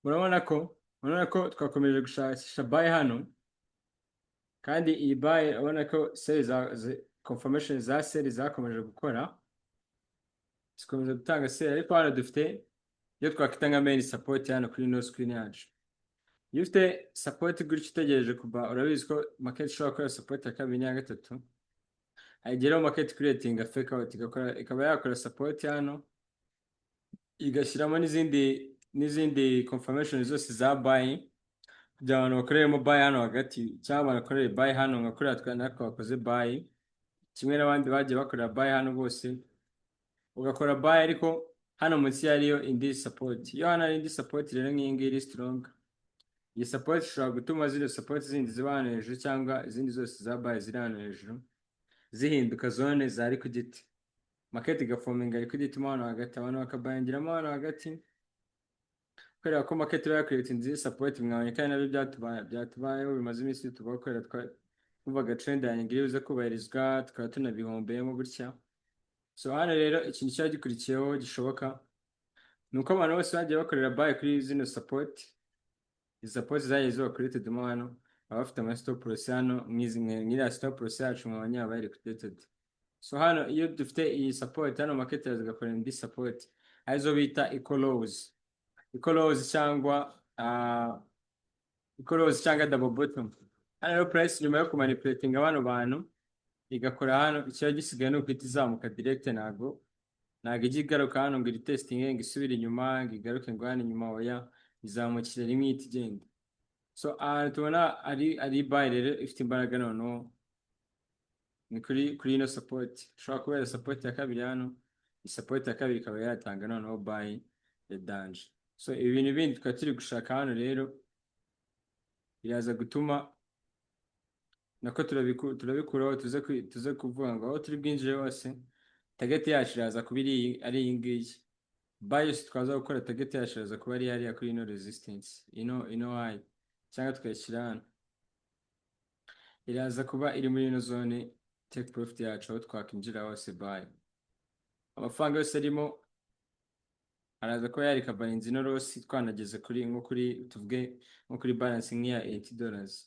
Murabona ko twakomeje gushakisha buy hano, kandi iyi buy urabona ko sell za confirmation za sell zakomeje gukora, zikomeza gutanga sell. Ariko hano dufite iyo twakwita nka main support hano kuri ino screen yacu. Iyo ufite support gutyo utegereje kuva, urabizi ko market ishobora gukora support ya kabiri n'iya gatatu, hageraho market creating a fake out, igakora, ikaba yakora support hano, igashyiramo n'izindi confirmation zose za buy, kugira abantu bakoreremo buy hano hagati, cyangwa banakorere buy hano nka kuriya twa natwe bakoze buy, kimwe n'abandi bagiye bakorera buy hano bose. Ugakora buy, ariko hano munsi hariyo indi support. Iyo hano hari indi support rero nk'iyi ngiyi iri strong, iyi support ishobora gutuma zino support zindi ziba hano hejuru, cyangwa izindi zose za buy ziri hano hejuru, zihinduka zone za liquidity, market igaforminga liquidity mo hano hagati, abantu bakabuyingiramo hano hagati, kubera ko market iba yacreatinze iyi support. Mwabonye kandi nabyo byatubayeho, bimaze iminsi bitubaho, kubera twumvaga trend yanjye iri buze kubahirizwa, tukaba tunabihombeyemo gutya. So hano rero ikintu cyaba gikurikiyeho gishoboka ni uko abantu bose bagiye bakorera buy kuri zino support, izi support zagiye ziba created mo hano, baba bafite ama stop loss hano nk'izi, nk'iriya stop loss yacu mwabonye yaba liquidated. So hano iyo dufite iyi support hano, market iraza igakora indi support, arizo bita equal lows, equal lows cyangwa equal lows cyangwa double bottom. Hano rero price nyuma yo kumanipulatinga bano bantu igakora hano, ikiba gisigaye ni uguhita izamuka direct. Ntabwo ijya igaruka hano ngo iri testing, ngo isubire inyuma, ngo igaruke ngo hano inyuma. Oya, izamukira rimwe ihita igenda. So ahantu tubona ari buy rero ifite imbaraga noneho ni kuri ino support, ishobora kubera support ya kabiri hano. Iyi support ya kabiri ikaba yatanga noneho buy ya danger. So ibi bintu bindi tukaba turi gushaka hano rero biraza gutuma nako turabikuraho, tuze kuvuga ngo aho turi bwinjire hose target yacu iraza kuba ari iyi ngiyi. Buy yose twaza gukora, target yacu iraza kuba ari hariya kuri ino resistance, ino high, cyangwa tukayishyira hano, iraza kuba iri muri ino zone. Take profit yacu, aho twakwinjira hose buy, amafaranga yose arimo araza kuba yarecoverinze ino loss, twanageze kuri nko kuri, tuvuge nko kuri balance nk'iya $80.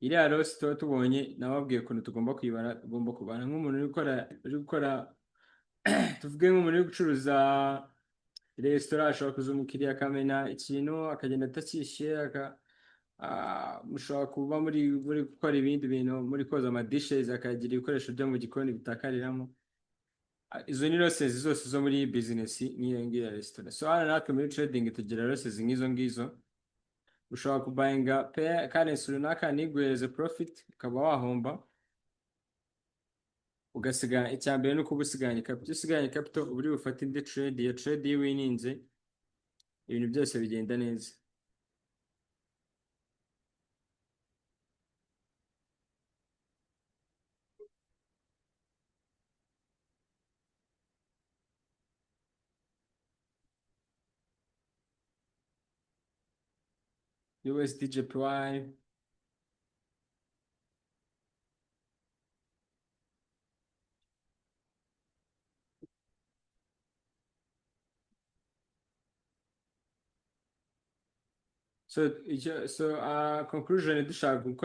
Iriya loss tuba tubonye, nababwiye ukuntu tugomba kuyibara. Tugomba kubara nk'umuntu uri gukora, tuvuge nk'umuntu uri gucuruza resitora, ashobora kuza umukiriya akamena ikintu akagenda atacyishyuye. Mushobora kuba muri gukora ibindi bintu, muri koza amadishes, akagira ibikoresho byo mu gikoni bitakariramo. Izo ni losses zose zo muri business nk'iyo ngiyo ya resitora. So hano natwe muri trading tugira losses nk'izo ngizo. Ushobora kubuyinga pair currency runaka ntiguhereze profit, ukaba wahomba, ugasigara. Icya mbere ni uko uba usigaranye capital. Iyo usigaranye capital, uba uri bufate indi trade. Iyo trade iyo wininze, ibintu byose bigenda neza. USD JPY. So conclusion, dushaka gukora